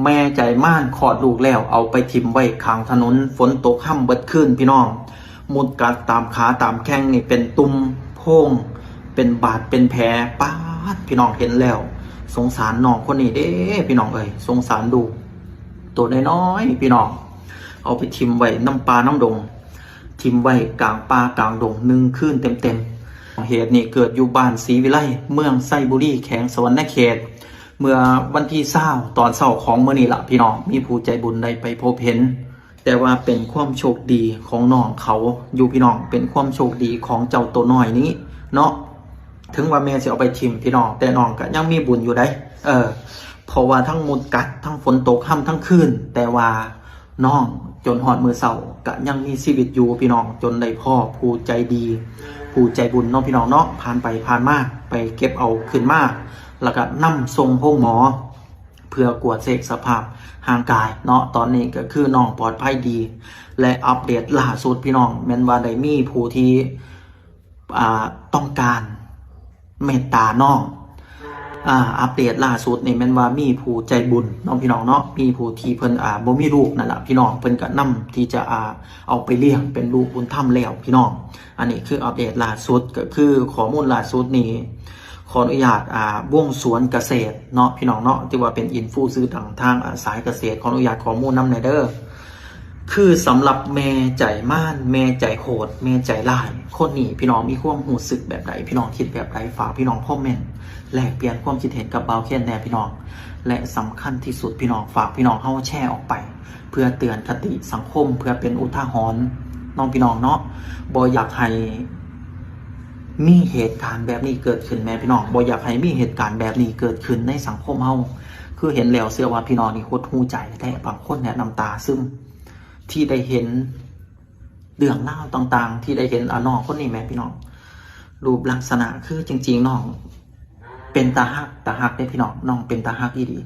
ແມ່ໃຈມານຄອດລູກແລ້ວ ເອົາໄປຖິ້ມໄວ້ຂ້າງຖະໜົນ ຝົນຕົກຮຳເບິດຄືນພີ່ນ້ອງ. ມຸດກັດຕາມຂາຕາມແຂ້ງນີ້ເປັນຕຸ່ມໂພງ ເປັນບາດເປັນແຜ. ປາດ ພີ່ນ້ອງເຫັນແລ້ວ ສົງສານນ້ອງຄົນນີ້ເດ້ພີ່ນ້ອງເອີຍ ສົງສານລູກໂຕນ້ອຍໆ ພີ່ນ້ອງ. ເອົາໄປຖິ້ມໄວ້ນຳປ່ານຳດົງ ຖິ້ມໄວ້ກາງປ່າກາງດົງໜຶ່ງຄືນເຕັມໆ. ເຫດນີ້ເກີດຢູ່ບ້ານສີວິໄລ ເມືອງໄຊບູລີ ແຂວງສະຫວັນນະເຂດ ເມື່ອວັນທີຊາວ ຕອນເຊົ້າຂອງມື້ນີ້ລະພີ່ນ້ອງ ມີຜູ້ໃຈບຸນໄດ້ໄປພົບເຫັນ. ແຕ່ວ່າເປັນຄວາມໂຊກດີຂອງນ້ອງເຂົາຢູ່ພີ່ນ້ອງ ເປັນຄວາມໂຊກດີຂອງເຈົ້າໂຕນ້ອຍນີ້ເນາະ. ເຖິງວ່າແມ່ຊິເອົາໄປຖິ້ມພີ່ນ້ອງ ແຕ່ນ້ອງກະຍັງມີບຸນຢູ່ໃດ໋ ເອີ ເພາະວ່າທັງມຸດກັດ ທັງຝົນຕົກຮຳທັງຄືນ ແຕ່ວ່ານ້ອງຈົນຮອດມື້ເຊົ້າກະຍັງມີຊີວິດຢູ່ພີ່ນ້ອງ ຈົນໄດ້ພໍ້ຜູ້ໃຈດີ ຜູ້ໃຈບຸນເນາະພີ່ນ້ອງເນາະ ຜ່ານໄປຜ່ານມາ ໄປເກັບເອົາຂຶ້ນມາ ແລ້ວກະນຳສົ່ງໂຮງໝໍ ເພື່ອກວດເຊັກສະພາບຮ່າງກາຍເນາະ. ຕອນນີ້ກະຄືນ້ອງປອດໄພດີ ແລະ ອັບເດດລ່າສຸດພີ່ນ້ອງ ແມ່ນວ່າໄດ້ມີຜູ້ທີ່ ອ່າ ຕ້ອງການເມດຕານ້ອງ. ອ່າ ອັບເດດລ່າສຸດນີ້ແມ່ນວ່າມີຜູ້ໃຈບຸນເນາະພີ່ນ້ອງເນາະ ມີຜູ້ທີ່ເພິ່ນ ອ່າ ບໍ່ມີລູກນັ້ນລະພີ່ນ້ອງ ເພິ່ນກະນຳທີ່ຈະ ອ່າ ເອົາໄປລ້ຽງເປັນລູກບຸນທຳແລ້ວພີ່ນ້ອງ. ອັນນີ້ຄືອັບເດດລ່າສຸດ ກະຄືຂໍ້ມູນລ່າສຸດນີ້ ຂໍອະນຸຍາດ ອ່າ ວົງສວນກະເສດເນາະພີ່ນ້ອງເນາະ ຖືວ່າເປັນອິນຟູຊື່ດັງທາງ ອ່າ ສາຍກະເສດ ຂໍອະນຸຍາດຂໍ້ມູນນຳແດ່ເດີ. ຄືສຳລັບແມ່ໃຈມານ ແມ່ໃຈໂຫດ ແມ່ໃຈຮ້າຍຄົນນີ້ ພີ່ນ້ອງມີຄວາມຮູ້ສຶກແບບໃດ? ພີ່ນ້ອງຄິດແບບໃດ? ຝາກພີ່ນ້ອງຄອມເມັນແລກປ່ຽນຄວາມຄິດເຫັນກັບບ່າວເຄນແດ່ພີ່ນ້ອງ ແລະ ສຳຄັນທີ່ສຸດພີ່ນ້ອງ ຝາກພີ່ນ້ອງເຮົາແຊອອກໄປ ເພື່ອເຕືອນຄະຕິສັງຄົມ ເພື່ອເປັນອຸທາຫອນເນາະພີ່ນ້ອງເນາະ. ບໍ່ຢາກໃຫ້ມີເຫດການແບບນີ້ເກີດຂຶ້ນແມ່ພີ່ນ້ອງ ບໍ່ຢາກໃຫ້ມີເຫດການແບບນີ້ເກີດຂຶ້ນໃນສັງຄົມເຮົາ. ຄືເຫັນແລ້ວເຊື່ອວ່າພີ່ນ້ອງນີ້ຫົດຫູໃຈແທ້ ບາງຄົນແນະນ້ຳຕາຊຶມ ທີ່ໄດ້ເຫັນເລື່ອງລາວຕ່າງໆ ທີ່ໄດ້ເຫັນ ອາ ນ້ອງຄົນນີ້ແມ່ພີ່ນ້ອງ ຮູບລັກສະນະຄືຈິງໆ ນ້ອງເປັນຕາຮັກ ຕາຮັກເດ້ພີ່ນ້ອງ ນ້ອງເປັນຕາຮັກອີ່ຫຼີ.